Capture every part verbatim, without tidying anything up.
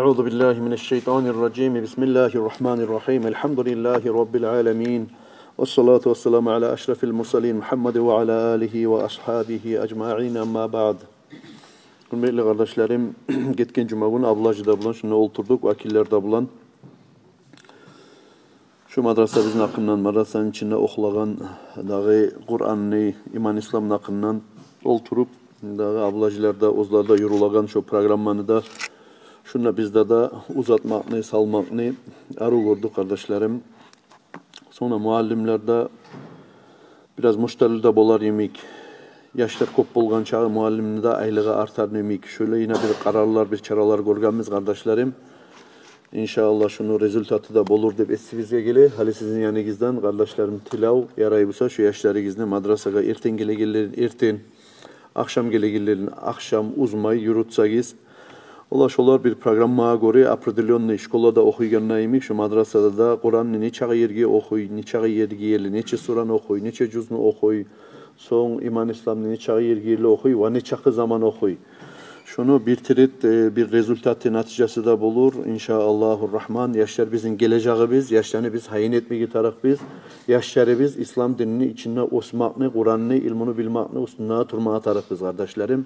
أعوذ بالله من الشيطان الرجيم. بسم الله الرحمن الرحيم. الحمد لله رب العالمين. والصلاة والسلام على أشرف المرسلين محمد وعلى آله وأصحابه أجمعين. أما بعد. Гьюрметли къардашларым, гетген жума гюн Абдулгьажи де булан шунда олтурдукъ, вакиллер де булан. Шу мадрасабызны гьакъындан, мадрасаны ичинде охулагъан дагъы Къуранны, иман-исламны гьакъындан олтуруп, дагъы Абдулгьажилер де, оьзлер де юрюлеген шу программаны да, шунда бизде де узатмакъны, салмакъны арив гёрдюк, къардашларым. Сонг да муаллимлер де бираз муштарлы да болар йимик. Яшлар кёп болгъан чакъы муаллимни де айлыгъы артар йимик. Шолай йимик бир къарарлар, бир чаралар гёргенбиз, къардашларым. Иншааллагь, шуну результаты да болур деп эсибизге геле. Гьали сизин яныгъыздан, къардашларым, тилев, ярай буса, шу яшларыгъызны мадрасагъа эртен гелегенлерин эртен, ахшам гелегенлерин ахшам узмай юрютсегиз. Ола шолар бир программагъа гёре определённый школада охуйгъанда йимик, шу мадрасада да Къуранны нечакъы ерге охуй, нечакъы ерге ерли, нече сураны охуй, нече жузну охуй, сонг иман-исламны нечакъы ерге ерли охуй ва нечакъы заман охуй. Шуну бир тирет, э, бир результаты, натижасы да болур, иншааллагьу рагьман. Яшлар бизин гележегибиз, яшланы биз гьайын этмеге тарыкъбыз. Яшларыбыз ислам динини ичинде оьсмекни, Къуранны илмуну билмекни уьстюнде турмагъа тарыкъбыз, къардашларым.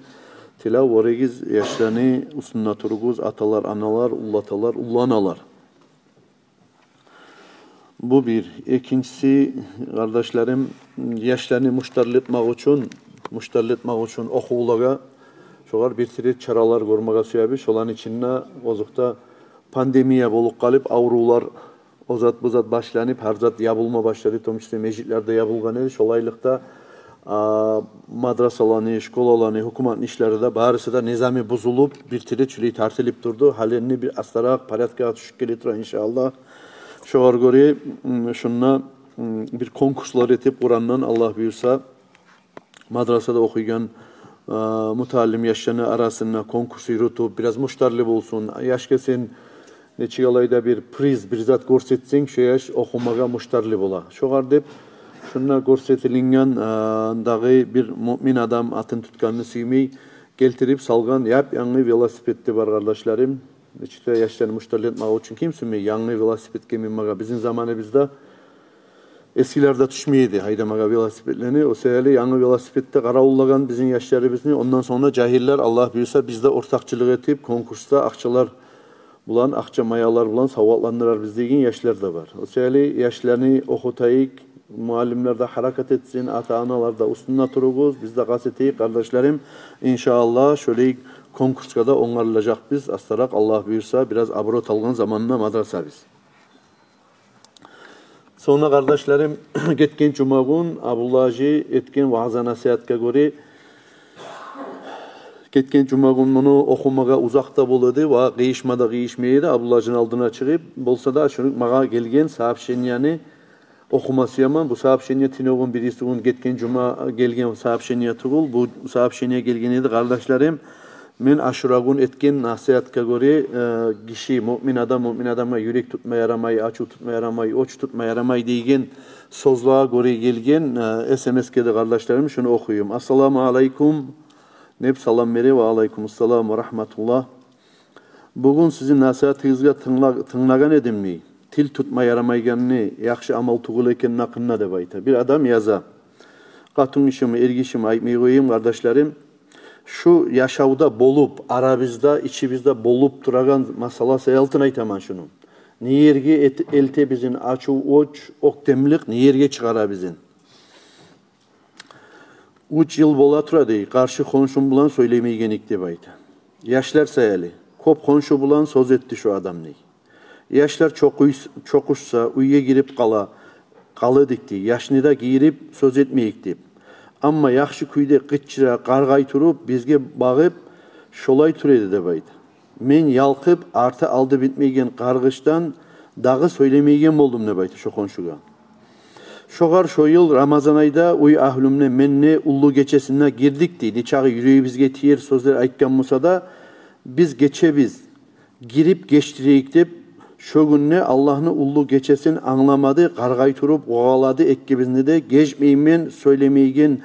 Тилев, вёрегиз, яшланы уьстюнде туругъуз, аталар, аналар, уллаталар, улланалар. Бу бир. Экинчиси, къардашларым, яшланы муштарлы этмек учун, муштарлы этмек учун охувлагъа шогъар бир тирет чаралар гёрмеге сюебиз. Шоланы ичинде озокъда пандемия болуп къалып, аврувлар, о зат, бу зат башланып, гьар зат ябылма башлады, в том числе межитлер де ябылгъан эди. Шолайлыкъда, а, мадрасаланы, школаланы, гьукуматны ишлери де, барысы да низамы бузулуп, бир тирет шулай тартылып турду. Гьали энни бир астаракъ порядкагъа тюшюп геле тура, иншааллагь. Шогъар гёре, м, шунда, м, бир конкурслар этип, Къурандан, Аллагь буюрса, мадрасада охуйгъан, а, муталим яшланы арасында конкурс юрютюп, бираз муштарлы болсун. Яшгъа сен нечик алай да бир приз, бир зат гёрсетсенг, шо яш охумагъа муштарлы бола. Шогъар деп, шунда гёрсетилинген, а, дагъы бир муъмин адам, атын тутгъанны сюймей, гелтирип салгъан яп-янгы велосипед де бар, къардашларым. Нечик де яшланы муштарлы этмек учун, ким сюймей янгы велосипедге минмеге? Бизин заманыбызда эскилер де тюшмей эди гьайдамагъа велосипедлени. О саялы янгы велосипедде къаравуллагъан бизин яшларыбызны, ондан сонг да жагьиллер, Аллагь буюрса, биз де ортакъчылыкъ этип, конкурсда акъчалар булан, акъча маялар булан савгъатландырарбыз деген яшлар да бар. О саялы яшланы охутайыкъ, муаллимлер де гьаракат этсин, ата-аналар да уьстюнде туругъуз, биз де къаст этейик, къардашларым. Иншааллагь, шолай конкурсгъа да онгарылажакъбыз астаракъ, Аллагь буюрса, бираз оборот алгъан заманда мадрасабыз. Сонг да, къардашларым, гетген жума гюн Абдулгьажи этген ваъза-насигьатгъа гёре, гетген жума гюн муну охумагъа узакъ да бола эди ва къыйышма да къыйышмай эди Абдулгьажини алдына чыгъып. Болса да, шуну магъа гелген сообщениени охума сюемен. Бу сообщение тюнегюн, бирисигюн, гетген жума гелген сообщение тюгюл. Бу сообщение гелген эди, къардашларым. Мен Ашура гюн этген насигьатгъа гёре, э, гиши, муъмин адам муъмин адамгъа юрек тутма ярамай, ачув тутма ярамай, оч тутма ярамай деген сёзлеге гёре гелген, э, эс эм эс гелди, къардашларым, шуну охуюм. Ассаламу алайкум деп салам бере, ва алайкумуссалам ва рагьматуллагь. Бугюн сизин насигьатыгъызгъа тынгла-, тынглагъан эдим дей. Тил тутма ярамайгъанны, яхшы амал тюгюл экенни гьакъында деп айта. Бир адам яза. Къатынгишими, эргишими айтмай къояйым, къардашларым. Шу яшавда болуп, арабызда, ичибизде болуп турагъан масъала саялтын айтаман шуну. Не ерге эт-, элте бизин ачув, оч, оьктемлик, не ерге чыгъара бизин? Уьч йыл бола тура дей, къаршы хоншум булан сёйлемейген эдик деп айта. Яшлар саялы. Кёп хоншу булан сёз этди шу адам дей. Яшлар чокъуйс-, чокъушса, уьйге гирип къала, къала эдик дей. Яшны да гийирип сёз этмей эдик деп. Амма яхшы кюйде къычыра, къаргъай туруп, бизге багъып, шолай тура эди деп айта. Мен ялкъып, арты-алды битмейген къаргъышдан дагъы сёйлемейген болдум деп айта шо хоншугъа. Шогъар шо йыл Рамазан айда уьй агьлюмню, менню уллу гечесине гирдик дей. Нечакъы юрегибизге тиер сёзлер айтгъан буса да, биз гечебиз, гирип гечдирейик деп, шо гюнню Аллагьны уллу гечесин англамады, къаргъай туруп, къогъалады экибизни де, гечмеймен, сёйлемейген.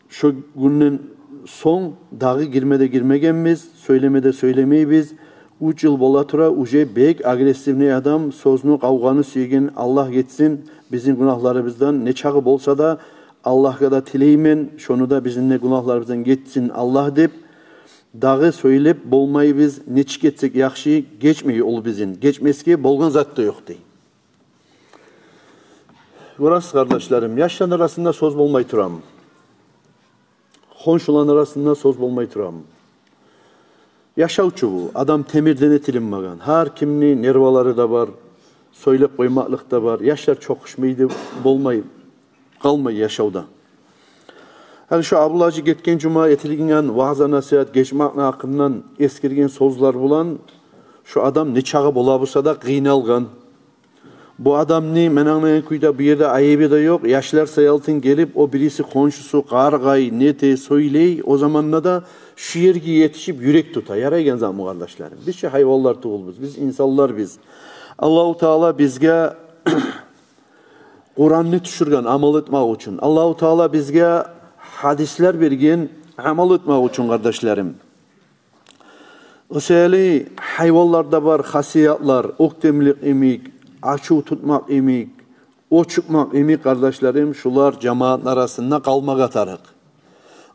Шо гюнден сонг дагъы гирме де гирмегенбиз, сёйлеме де сёйлемейбиз. Уьч йыл бола тура, уже бек агрессивный адам, сёзню, къавгъаны сюеген, Аллагь гечсин бизин гюнагьларыбыздан. Не чакъы болса да, Аллагьгъа да тилеймен, шону да бизин де гюнагьларыбыздан гечсин Аллагь деп. Дагъы сёйлеп болмайбыз, нечик этсек яхшы, гечмей ол бизин. Гечмесге болгъан зат да ёкъ, дей. Гёресиз, къардашларым, яшланы арасында сёз болмай турам. Хоншуланы арасында сёз болмай турам. Яшав чу бу. Адам темирден этилинмеген. Гьар кимни нервалары да бар, сёйлеп къоймакълыкъ да бар. Яшлар чокъушмай деп болмай, къалмай яшавда. Гьали шу Абдулгьажи гетген жума этилген ваъза-насигьат, гечмекни гьакъындан эсгерген сёзлер булан шу адам не чакъы бола буса да къыйналгъан. Бу адамны мен англагъан кюйде бу ерде айыбы да ёкъ. Яшлар саялтын гелип, о бириси хоншусу къаргъай, нете, сёйлей, о заманда да шу ерге етишип юрек тута. Ярайгъан затмы, къардашларым? Биз чи гьайванлар тюгюлбюз, биз инсанларбыз. Аллагьу Таала бизге Къуранны тюшюрген амал этмек учун. Аллагьу Таала бизге гьадислер берген амал этмек учун, къардашларым. О саялы гьайванларда бар хасиятлар, оьктемлик йимик, ачув тутмакъ йимик, оьчюкмек йимик, къардашларым, шулар жамаатны арасында къалмагъа тарыкъ.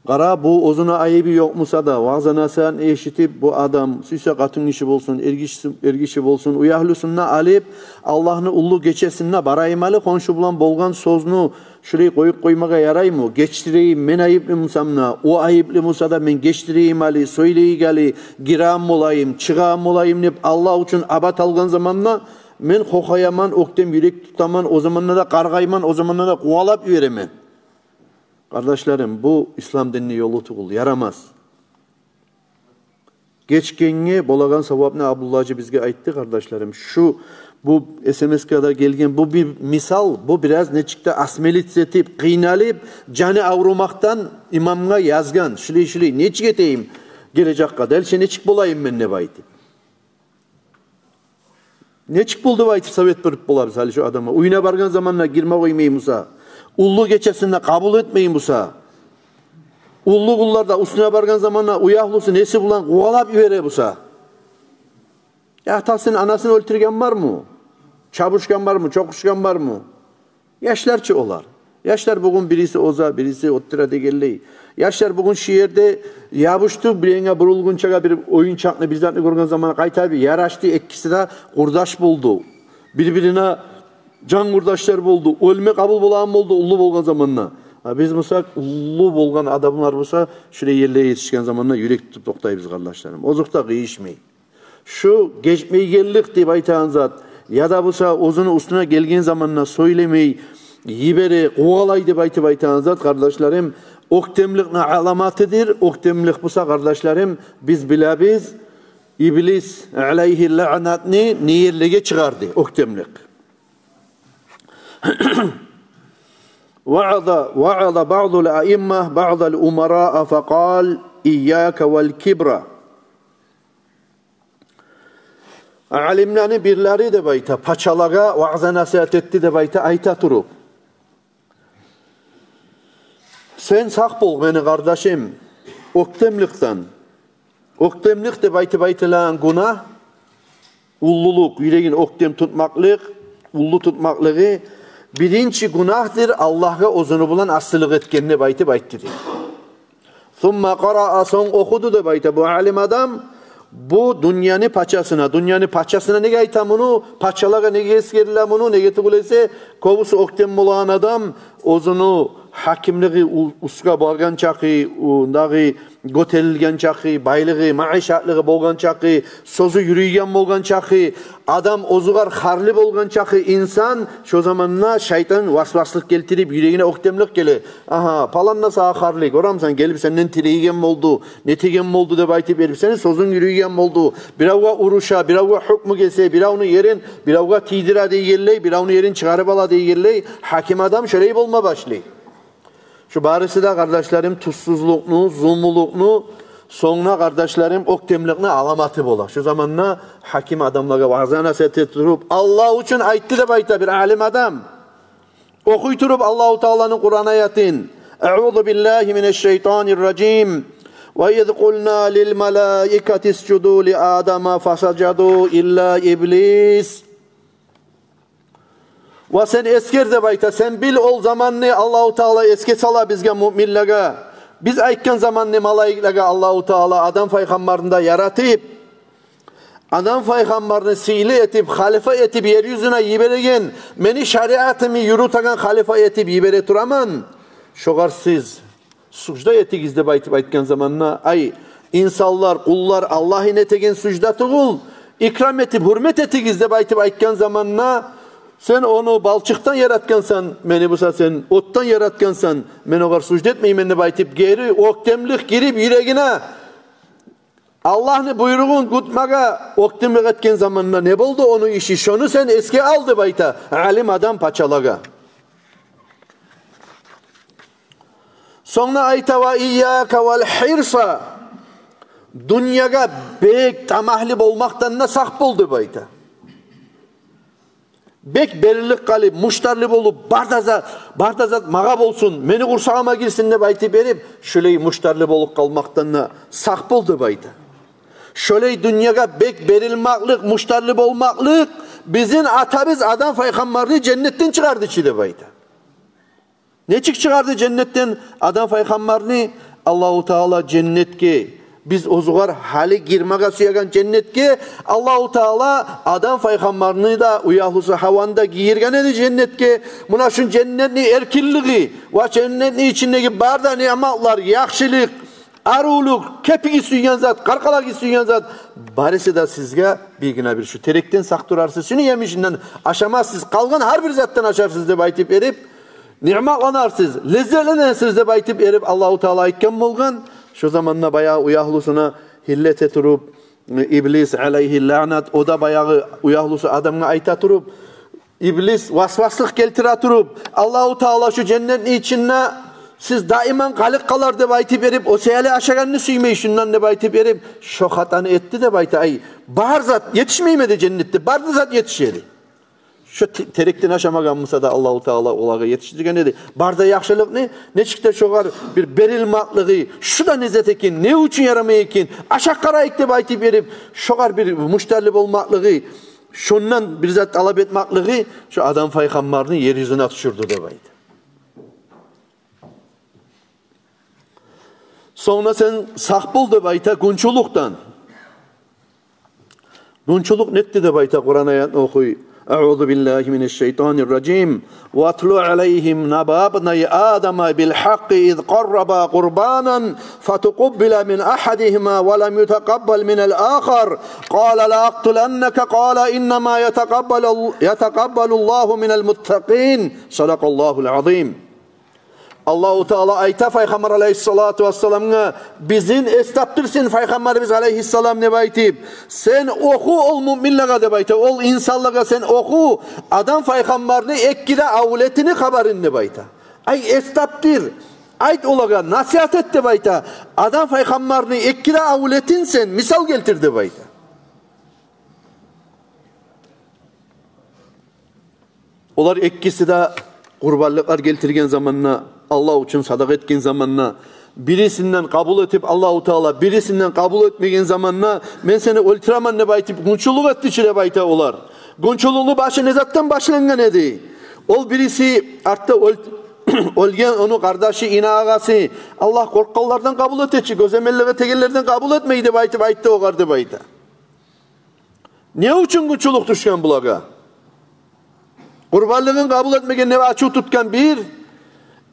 Къара, бу оьзюню айыбы ёкъ буса да, ваъза-насигьатны эшитип, бу адам, сюйсе къатынгиши болсун, эргиши, эргиши болсун, уьягьлюсюн де алып, Аллагьны уллу гечесинде барайым гьали, хоншу булан болгъан сёзню шулай къоюп къоймагъа яраймы? Гечдирейим, мен айыплы бусам да, о айыплы буса да, мен гечдирейим гьали, сёйлейик гьали, гиреген болайым, чыгъагъан болайым деп, Аллагь учун абат алгъан заманда мен къоркъаман, оьктем юрек тутаман, о заманда да къаргъайман, о заманда да къувалап йиберемен. Къардашларым, бу ислам динни ёлу тюгюл, ярамас. Гечгенге болагъан савапны Абдулгьажи бизге айтды, къардашларым. Шу, бу эсэмэскада гелген бу бир мисал, бу бираз нечик де осмелиться этип, къыйналып, жаны аврумакъдан имамгъа язгъан, шулай-шулай, нечик этейим гележекге, дальше нечик болайым мен деп айтып. Нечик болду деп айтып совет берип болабыз гьали шу адамгъа. Уьюне баргъан заманда гирме къоймай буса, уллу гечесинде къабул этмей буса, уллу гюнлерде уьстюне баргъан заманда уьягьлюсю, неси булан къувалап йибере буса. Я атасын, анасын оьлтюрген бармы? Чабушгъан бармы? Чокъушгъан бармы? Яшлар чы олар. Яшлар бугюн бириси оза, бириси оьлтюре дегенлей. Яшлар бугюн шу ерде ябушду, биревге бурулгъунчагъа, бир оюнчакъны, бир затны гёрген заманда къайта бир ярашды, экиси де къурдаш болду. Бир-бирине жан къурдашлар болду. Оьлме къабул болагъан болду уллу болгъан заманда. А биз буса, уллу болгъан адамлар буса, шулай ерлеге етишген заманда юрек тутуп токътайбыз, къардашларым. Озокъда, къыйышмай. Шу гечмейгенлик деп айтагъан зат, яда буса оьзюню уьстюне гелген заманда сёйлемей, йибере, къувалай деп айтып айтагъан зат, къардашларым, оьктемликни аламатыдыр. Оьктемлик буса, къардашларым, биз билебиз, иблис алайгьи лаънатны не ерлеге чыгъарды оьктемлик. وعظ، وعظ بعض الأئمة بعض الأمراء فقال: إياك والكبر. Алимлени бирлери деп айта, пачалагъа ваъза-насигьат этди деп айта, айта туруп: «Сен сакъ бол, мени къардашым, оьктемликден». Оьктемлик деп айтып айтылагъан гюнагь, уллулукъ, юрегин оьктем тутмакълыкъ, уллу тутмакълыгъы биринчи гюнагьдыр Аллагьгъа оьзюню булан асилик этген деп айтып айтды дей. ثم قرأ, сонг охуду деп айта бу алим адам, бу дюньяны пачасына, дюньяны пачасына неге айта муну, пачалагъа неге эсгериле муну, неге тюгюл эсе, кёбюсю оьктем болагъан адам оьзюню гьакимлиги у-, уьстге баргъан чакъы, у, дагъы гётерилген чакъы, байлыгъы, маишатлыгъы болгъан чакъы, сёзю юрюйген болгъан чакъы, адам оьзюгер харлы болгъан чакъы инсан, шо заманда шайтан васваслыкъ гелтирип, юрегине оьктемлик геле. Агьа, палан да сагъа харлы, гёремисен, гелип сенден тилейген болду, нетеген болду деп айтып берип, сени сёзюнг юрюйген болду. Биревге уруша, биревге гьукму гесе, биревню ерин биревге тийдире дегенлей, биревню ерин чыгъарып ала дегенлей, гьаким адам шолай болма башлай. Шу барысы да, къардашларым, тузсузлукъну, зулмулукъну, сонг да, къардашларым, оьктемликни аламаты бола. Шу заманда гьаким адамлагъа ваъза-насигьат этип туруп, Аллагь учун айтды деп айта бир алим адам. Охуй туруп Аллагьу Тааланы Къуран аятын: أعوذ بالله من الشيطان الرجيم. وإذ قلنا للملائكة اسجدوا لآدم فسجدوا إلا إبليس. Ва сен эсгер деп айта, сен бил ол заманны, Аллагьу Таала эсге сала бизге, муъминлеге. Биз айтгъан заманны малайиклеге Аллагьу Таала Адам пайхаммарны да яратып, Адам пайхаммарны сыйлы этип, халифа этип ер юзюне йибереген, мени шариатымны юрютеген халифа этип йибере тураман. Шогъар сиз сужда этигиз деп айтып айтгъан заманда, ай, инсанлар, къуллар, Аллагьны этеген сужда тюгюл, икрам этип, гьюрмет этигиз деп айтып айтгъан заманда, сен ону балчыкъдан яратгъансан, мени буса сен отдан яратгъансан, мен огъар сужда этмеймен деп айтып, гери оьктемлик гирип юрегине, Аллагьны буйругъун кютмеге оьктемлик этген заманда не болду ону иши? Шону сен эсге ал деп айта алим адам пачалагъа. Сонг да айта: وإياك والحرص. Дюньягъа бек тамагьлы болмакъдан да сакъ бол деп айта. Бек берилип къалып, муштарлы болуп, бар да зат, бар да зат магъа болсун, мени къурсагъыма гирсин деп айтып берип, шолай муштарлы болуп къалмакъдан да сакъ бол деп айта. Шолай дюньягъа бек берилмакълыкъ, муштарлы болмакълыкъ бизин атабыз Адам пайхаммарны женнетден чыгъарды чы деп айта. Нечик чыгъарды женнетден Адам пайхаммарны? Аллагьу Таала женнетге, биз оьзюгер гьали гирмеге сюеген женнетге, Аллагьу Таала Адам пайхаммарны да, уьягьлюсю Гьаваны да гийирген эди женнетге. Муна шу женнетни эркинлиги ва женнетни ичиндеги бар да ниъматлар, яхшылыкъ, арувлукъ, кепиги сюйген зат, къаркъалагъы сюйген зат, барысы да сизге биргине бир. Шу терекден сакъ турарсыз, шуну емишинден ашамассыз, къалгъан гьар бир затдан ашарсыз деп айтып берип, ниъматланарсыз, леззетленерсиз деп айтып берип, Аллагьу Таала айтгъан болгъан. Шо заманда баягъы уьягьлюсюне гьиллет эте туруп, иблис алайгьи лаънат, о да баягъы уьягьлюсю Адамгъа айта туруп, иблис васваслыкъ гелтире туруп, Аллагьу Таала шу женнетни ичинде сиз даиман къалып къалар деп айтып берип, о саялы ашагъанны сюймей шундан деп айтып берип, шо хатаны этди деп айта. Ай, бар зат етишмейми эди женнетде, бар да зат етише эди. Шо те-, терекден ашамагъан буса да, Аллагьу Таала олагъа етишдирген эди. Бар да яхшылыкъны, нечик де шогъар бир берилмакълыгъы, шу да не зат экен, не учун ярамай экен, ашап къарайыкъ деп айтып берип, шогъар бир муштарлы болмакълыгъы, шондан бир зат талап этмакълыгъы шо Адам пайхаммарны ер юзюне тюшюрдю деп айта. Сонг да сен сакъ бол деп айта гюнчюлюкден. Гюнчюлюк нетди деп айта, Къуран аятны охуй. أعوذ بالله من الشيطان الرجيم. واتل عليهم نبأ ابني آدم بالحق إذ قربا قربانا فتقبل من أحدهما ولم يتقبل من الآخر قال لأقتلنك قال إنما يتقبل، يتقبل الله من المتقين. صدق الله العظيم. Аллагьу Таала айта Пайхаммар алайгьиссалату вассаламгъа: «Бизин эс тапдырсын Пайхаммарыбыз алайгьиссалам», – деп айтып. «Сен оху ол муъминлеге, – деп айта, – ол инсанлагъа сен оху Адам Пайхаммарны эки де авлетини хабарын», – деп айта. «Ай, эс тапдыр, айт олагъа, насигьат эт», – деп айта. «Адам Пайхаммарны эки де авлетин сен мисал гелтир», – деп айта. Олар экиси де къурбанлыкълар гелтирген заманда, Аллагь учун садакъа этген заманда, бирисинден къабул этип Аллагьу Таала, бирисинден къабул этмеген заманда, «Мен сени оьлтюремен», – деп айтып, гюнчюлюк этди чи, деп айта олар. Гюнчюлюгюню башы не затдан башлангъан эди? Ол бириси артда оьл-, оьлген ону къардашы, ини агъасы, Аллагь къоркъгъанлардан къабул эте чи, гёземеллик этегенлерден къабул этмей деп айтып айтды огъар, деп айта. Не учун гюнчюлюк тюшген булагъа? Къурбанлыгъын къабул этмеген деп ачув тутгъан бир.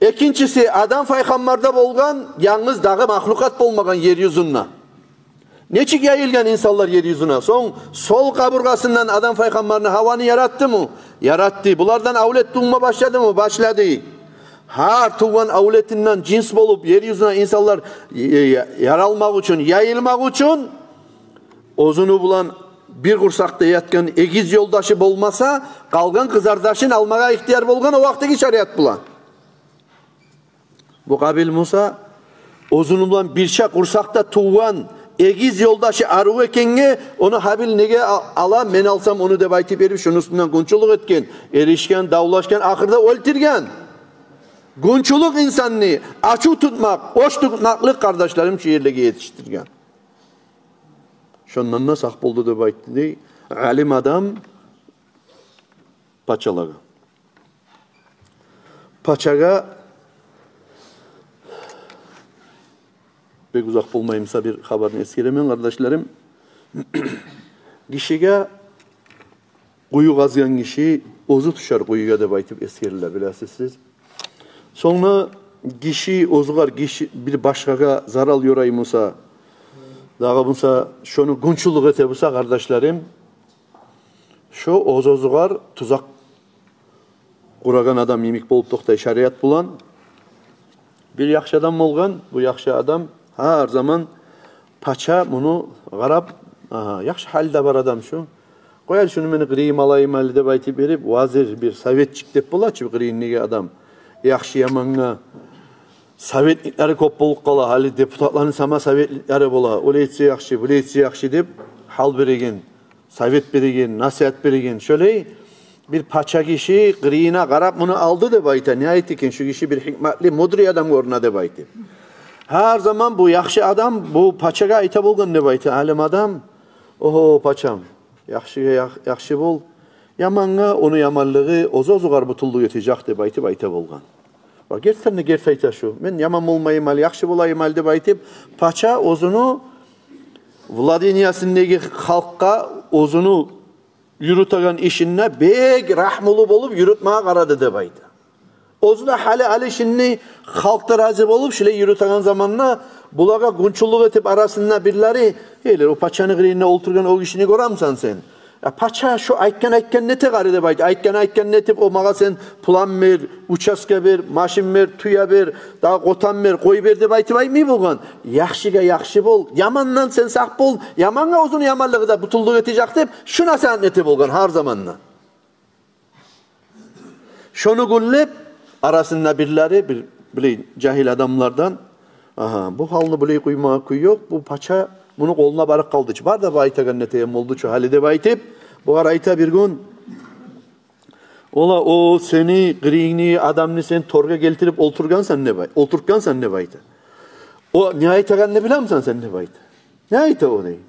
Экинчиси, Адам Пайхаммарда болгъан, янгыз дагъы махлукъат болмагъан ер юзюнде. Нечик яйылгъан инсанлар ер юзюне. Сонг сол къабургъасындан Адам Пайхаммарны, Гьаваны яратдымы? Яратды. Булардан авлет тувма башладымы? Башлады. Гьар тувгъан авлетинден жинс болуп, ер юзюне инсанлар, э, э, яралмакъ учун, яйылмакъ учун, оьзюню булан бир къурсакъда ятгъан эгиз ёлдашы болмаса, къалгъан къызардашын алмагъа ихтияр болгъан о вакътиги шариат булан. Бу Къабил буса, оьзюню булан бирче къурсакъда тувгъан эгиз ёлдашы арив экенге, ону Гьабил неге а-, ала, мен алсам ону деп айтып берип, шуну уьстюнден гюнчюлюк этген, эришген, давлашгъан, ахырда оьлтюрген. Гюнчюлюк инсанны ачув тутмакъ, оч тутмакълыкъ, къардашларым, шу ерлеге етишдирген. Шондан да сакъ болду деп айтды дей алим адам пачалагъа. Пачагъа, бек узакъ болмайымса, бир хабарны эсгеремен, къардашларым. Гишиге къую къазгъан гиши оьзю тюшер къуюгъа деп айтып эсгериле, билесиз сиз. Сонг гиши оьзюгер гиши бир башгъагъа зарал ёрай буса, дагъы буса шону гюнчюлюк эте буса, къардашларым, шо оьз-оьзюгер тузакъ къурагъан адам йимик болуп токътай шариат булан. Бир яхшы адам болгъан, бу яхшы адам гьар заман пача муну къарап, агьа, яхшы гьалда бар адам шу. Къой гьали шуну, мени къырыйыма алайым гьали деп айтып берип, вазир, бир советчик деп бола чы бир къырыйындагъы адам. Яхшы-ямангъа советниклери кёп болуп къала, гьали депутатланы сама советниклери бола. Олай этсе яхшы, булай этсе яхшы деп гьал береген, совет береген, насигьат береген. Шолай бир пача гиши къырыйына къарап муну алды деп айта. Не айта экен, шу гиши бир гьикматлы, мудрый адам гёрюне деп айтып. Гьар заман бу яхшы адам бу пачагъа айта болгъан деп айта, алим адам: «Огьо, пачам, яхшыгъа ях-, яхшы бол, ямангъа ону яманлыгъы оьз-оьзюгер бютюнлюк этежек», — деп айтып айта болгъан. Ва гертиден де герти айта шу. «Мен яман болмайым гьали, яхшы болайым гьали», — деп айтып, пача оьзюню владениясындагъы халкъгъа оьзюню юрютеген ишинде бек рагьмулу болуп юрютмеге къарады деп айта. Оьзю де гьали, гьали шунда халкъ да рази болуп, шулай юрютеген заманда булагъа гюнчюлюк этип, арасында бирлери: «Гьей, о пачаны къырыйында олтургъан о гишини гёремисен сен? Я, пача шо айтгъан, айтгъанны эте гьали», — деп айта. «Айтгъан, айтгъанны этип, о магъа сен план бер, участка бер, машин бер, тюе бер, дагъы къотан бер, къой бер», — деп айтып айтмай болгъан. «Яхшыгъа яхшы бол, ямандан сен сакъ бол, ямангъа оьзюню яманлыгъы да бютюнлюк этежек», — деп, шу насигьатны эте болгъан гьар заманда. Шону гюнлеп, арасында бирлери, бир, билей, жагьил адамлардан: «Агьа, бу гьалны билей къоймагъа кюй ёкъ, бу пача муну къолуна барып къалды чы. Бар да бу айтагъанны этеген болду чу гьали», — деп айтып, бугъар айта бир гюн: «Ола, о сени къырыйынгны адамны сен торгъа гелтирип олтургъансан, — деп ай-, олтуртгъансан, — деп айта. — О не айтагъанны билемисен сен?» — деп айта. «Не айта о?» — дей.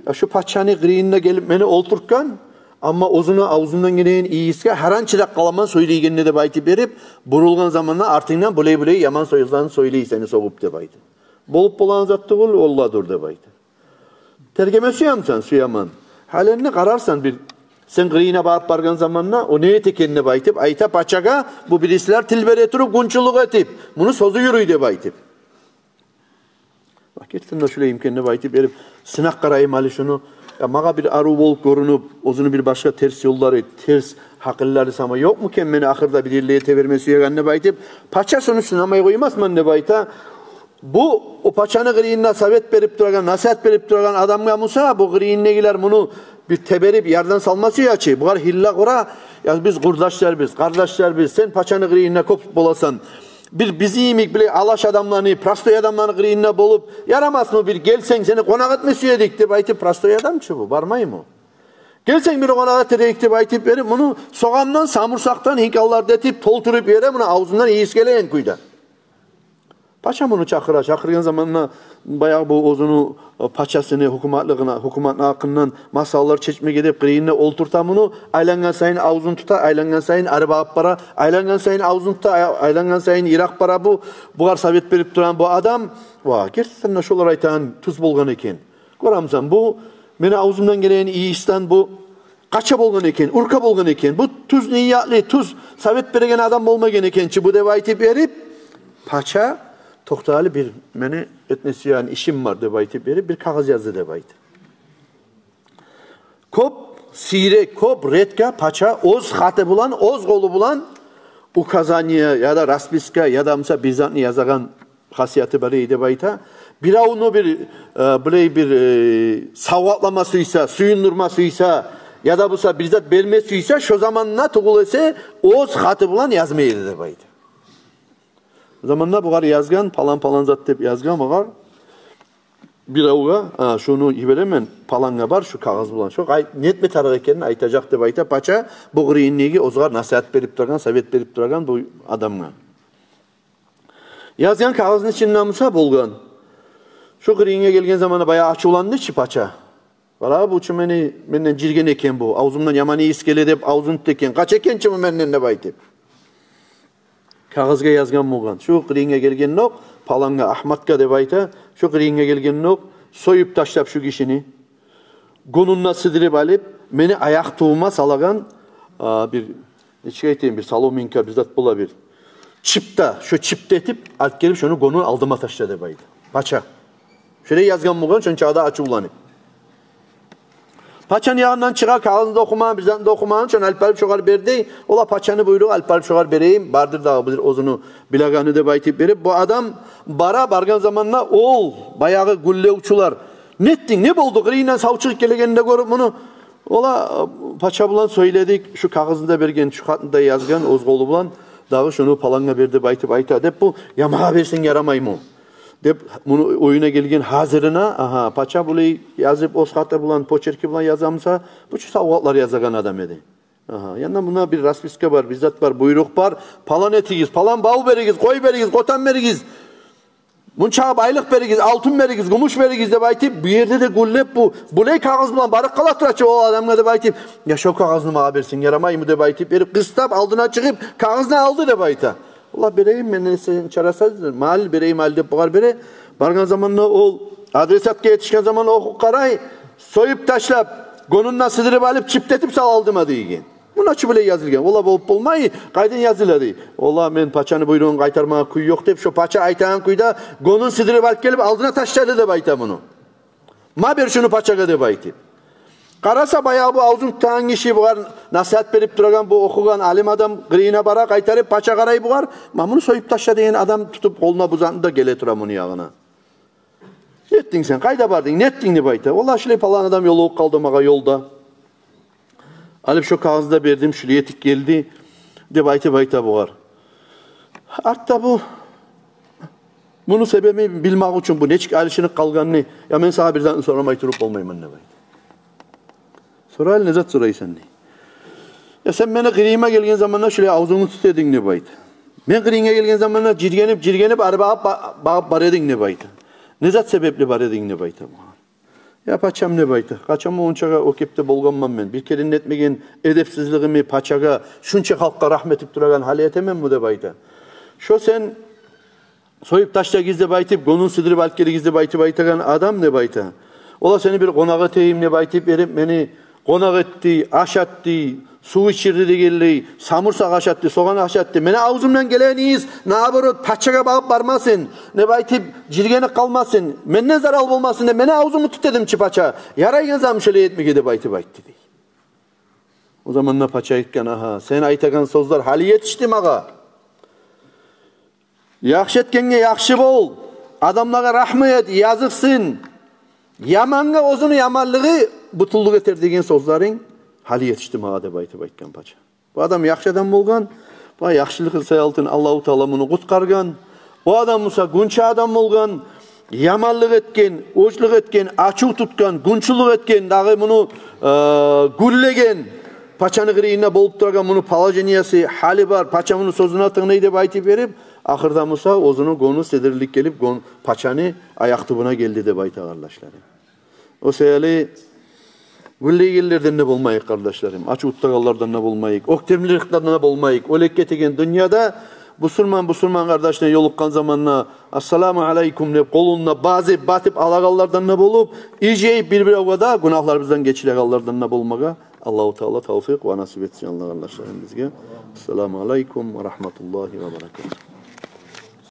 «Я, шу пачаны къырыйында гелип мени олтуртгъан, амма оьзюню авзундан гелеген ийисге гьаран чыдап къаламан сёйлейгенде», — деп айтып берип, бурулгъан заманда артынгдан: «Булай-булай яман сёзлени сёйлей сени сёгюп», — деп айта. «Болуп болагъан зат тюгюл, олла дур», — деп айта. «Тергеме сюемисен?» — «Сюемен». «Гьали энни къарарсан бир, сен къырыйына барып баргъан заманда о не эте экен», — деп айтып айта пачагъа. «Бу бирисилер тил бере туруп, гюнчюлюк этип, муну сёзю юрюй», — деп айтып. «Ва гертиден де шулай экен», — деп айтып берип, «Сынап къарайым гьали шуну. Я, магъа бир арив болуп гёрюнюп, оьзюню бир башгъа терс ёллары, терс гьакъыллары сама ёкъму экен, мени ахырда бир ерлеге эте берме сюеген?» — деп айтып, пача шуну сынамай къоймасман деп айта. Бу, о пачаны къырыйында совет берип турагъан, насигьат берип турагъан адамгъа буса, бу къырыйындагъылар муну бир теберип, ярдан салма сюе чи. Бугъар гьилла къура: «Я, биз къурдашларбыз, къардашларбыз, сен пачаны къырыйында кёп боласан. Бир бизин йимик, билей, алаш адамланы, простой адамланы къырыйында болуп ярамасмы? Бир гелсенг, сени къонакъ этме сюе эдик», — деп айтып, простой адам чы бу, бармаймы? «Гелсенг, бир къонакъ эте эдик», — деп айтып берип, муну согъандан, самурсакъдан, гьинкаллардан этип толтуруп бере, муну авзундан ийис гелеген кюйде. Пача муну чакъыра, чакъыргъан заманда баягъы бу оьзюню, э, пачасыны гьукуматлыгъына, гьукуматны гьакъындан масъалалар чечмеге деп къырыйында олтурта муну, айлангъан сайын авзун тута, айлангъан сайын ари багъып бара, айлангъан сайын авзун тута, ай-, айлангъан сайын йыракъ бара бу, бугъар совет берип турагъан бу адам. «Ва, гертиден де шолар айтагъан тюз болгъан экен. Гёремисен, бу мени авзумдан гелеген ийисден бу къача болгъан экен, урка болгъан экен. Бу тюз ниятлы, тюз совет береген адам болмагъан экен чи бу», — деп айтып берип, пача: «Токъта гьали, бир мени этме сюеген ишим бар», — деп айтып берип, бир кагъыз язды деп айта. Кёп, сийрек, кёп, редко пача оьз хаты булан, оьз къолу булан указание яда расписка, яда буса бир затны язагъан хасияты бар эди деп айта. Биревню бир, э, билей бир, э, савгъатлама сюйсе, сююндюрме сюйсе, яда буса бир зат берме сюйсе, шо заманда тюгюл эсе оьз хаты булан язма эди деп айта. Заманда бугъар язгъан, палан-палан зат деп язгъан бугъар. Биревге: «А, шуну йиберемен, палангъа бар шу кагъыз булан. Шо къай-, нетме тарыкъ экенин айтажакъ», — деп айта пача бу къырыйындагъы, оьзюгъар насигьат берип турагъан, совет берип турагъан бу адамгъа. Язгъан кагъызны ичинде буса болгъан: «Шу къырыйынга гелген заманда баягъы ачувланды чы пача. Къара, бу чу мени, менден жирген экен бу. Авзумдан яман ийис геле деп авзун тутду экен. Къача экен чи бу менден», — деп айтып. Кагъызгъа язгъан болгъан: «Шу къырыйынга гелгендокъ, палангъа, Агьматгъа деп айта, шу къырыйынга гелгендокъ, союп ташлап шу гишини, гёнюн де сыдырып алып, мени аякъ тюбюме салагъан, а, бир, нечик айтайым, бир соломинка, бир зат бола бир. Чип де, шо чип де этип алып гелип, шону гёнюн алдыма ташла», — деп айта пача. Шолай язгъан болгъан, шончакъы да ачувланып. Пачаны янындан чыгъа, кагъызны да охумагъан, бир затны да охумагъан, шону алып барып шогъар берди. Ол да пачаны буйругъу, алып барып шогъар берейим, бардыр дагъы бир оьзюню билегени деп айтып берип, бу адам бара, баргъан заманда ол баягъы гюнлевчюлер: «Нетдинг, не болду?» Къырыйындан сав чыгъып гелегенде гёрюп муну, ол да: «Пача булан сёйледик, шу кагъызны да берген, шу хатны да язгъан оьз къолу булан, дагъы шуну палангъа бер деп айтып айта», — деп, бу: «Я магъа берсенг ярамаймы?» — деп, муну уьюне гелген гьазирине: «Агьа, пача булай язып, оьз хаты булан, почерки булан яза буса, бу чу савгъатлар язагъан адам эди. Агьа, янда мунда бир расписка бар, бир зат бар, буйрукъ бар, палан этигиз, палан бав беригиз, къой беригиз, къотан беригиз, мунча байлыкъ беригиз, алтын беригиз, гюмюш беригиз», — деп айтып, бу ерде де гюнлеп, бу булай кагъыз булан барып къала тура чы ол адамгъа деп айтып: «Я шо кагъызны магъа берсенг ярамаймы?» — деп айтып берип, къыстап алдына чыгъып, кагъызны алды деп айта. «Ол да берейим мен, не сен чарасыз, мал берейим, мал», — деп бугъар бере. Баргъан заманда ол адресатгъа етишген заманда охуп къарай: «Союп ташлап, гёнюн де сыдырып алып, чип де этип сал алдыма», — деген. «Муна чу булай язылгъан». «Ол да болуп болмай, къайдан языла?» — дей. «Ол да мен пачаны буйругъун къайтармагъа кюй ёкъ», — деп, шо пача айтагъан кюйде гёнюн сыдырып алып гелип, алдына ташлады деп айта муну. «Ма бер шуну пачагъа», — деп айтып. Къараса, баягъы бу авзун тутагъан гиши, бугъар насигьат берип турагъан, бу охугъан алим адам къырыйына бара, къайтарып пача къарай бугъар. «Ма муну союп ташла деген адам тутуп къолуна бу затны да геле тура муну ягъына. Нетдинг сен, къайда бардынг, нетдинг?» — деп айта. «Валлагь, шулай палан адам ёлугъуп къалды магъа ёлда. Алып шо кагъызны да бердим, шулай этип гелди», — деп айтып айта бугъар. Артда бу, муну себебин билмек учун, бу нечик алышынып къалгъанны: «Я мен сагъа бир затны сорамай туруп болмайман», — деп айта. «Сора, не зат сорайсан?» — дей. «Я сен мени къырыйыма гелген заманда шулай авзунгну тута эдинг», — деп айта. «Мен къырыйынга гелген заманда жиргенип, жиргенип, ары багъып, ба-, багъып бара эдинг», — деп айта. «Не зат себепли бара эдинг?» — деп айта бугъар. «Я пачам, — деп айта, — къачан ончагъа о кепде болгъанман мен? Бир керен этмеген эдепсизлигими пачагъа, шунча халкъгъа рагьмат этип турагъан гьали этеменми?» — деп айта. «Шо сен союп ташлагъыз деп айтып, гёнюн сыдырып алып гелигиз деп айтып айтагъан адам, — деп айта, — ол да сени бир къонакъ этейим деп айтып берип, мени къонакъ этди, ашатды, сув ичирди дегенлей, самурсакъ ашатды, согъан ашатды. Мени авзумдан гелени ийис, наоборот, пачагъа багъып бармасын деп айтып, жиргенип къалмасын, менден зарал болмасын деп, мени авзумну тут дедим чи, пача. Ярайгъан затмы шолай этмеге?» — деп айтып айтды, дей. О заманда пача айтгъан: «Агьа, сен айтагъан сёзлер гьали етишди магъа. Яхшы этгенге яхшы бол, адамлагъа рагьму эт, языкъсын. Ямангъа оьзюню яманлыгъы бютюнлюк этер деген сёзлеринг гьали етишди магъа», — деп айтып айтгъан пача. Бу адам яхшы адам болгъан, бу яхшылыкъ саялтын Аллагьу Таала муну къутгъаргъан. О адам буса гюнчю адам болгъан, яманлыкъ этген, оьчлюк этген, ачув тутгъан, гюнчюлюк этген, дагъы муну, э, гюнлеген, пачаны къырыйында болуп турагъан, муну положениясы, гьали бар, пача муну сёзюне тынглай деп айтып берип, ахырда буса оьзюню гёню сыдырылып гелип, гён-, пачаны аякъ тюбюне гелди деп айта, къардашларым. О саялы гюнлейгенлерден де болмайыкъ, къардашларым, ачув тутагъанлардан да болмайыкъ, оьктемликден де болмайыкъ. Оьлюп гетеген дюньяда бусурман бусурман къардашына ёлукъгъан заманда «Ассаламу алейкум» деп, къолун да базып, батып алагъанлардан да болуп, ижейип бир-биревге де гюнагьларыбыздан гечирегенлерден де болмагъа Аллагьу Таала тавфикъ ва насип этсин, Аллагь, къардашларым, бизге. Ассаламу алейкум ва рагьматуллагьи ва баракатугь.